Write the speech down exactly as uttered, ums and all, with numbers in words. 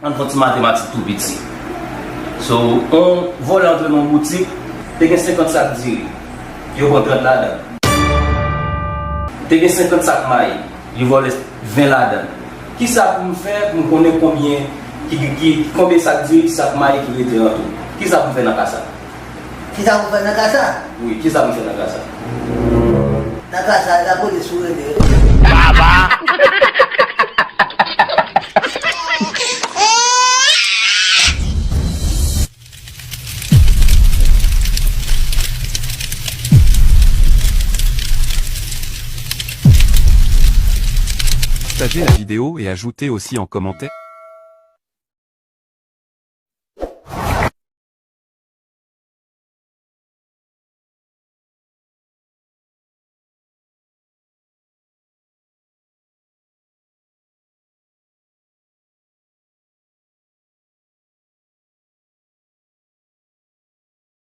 Ann fè yon ti matematik tou piti. So, yon vòlè antre nan yon boutik, te gen senkant sak diri. Yo pran trant ladan l. Te gen senkant sak mayi, yo vòlè ven ladan l. Kisa pou m fè pou m konnen konbyen ki, ki, ki, konbyen sak diri, ki sak mayi ki rete an tou? Kisa pou m fè nan ka sa? Kisa pou fè nan ka sa? Wi, kisa pou fè nan ka sa? Nan ka sa, lapolis pou rele. Baba! Partagez la vidéo et ajoutez aussi en commentaire.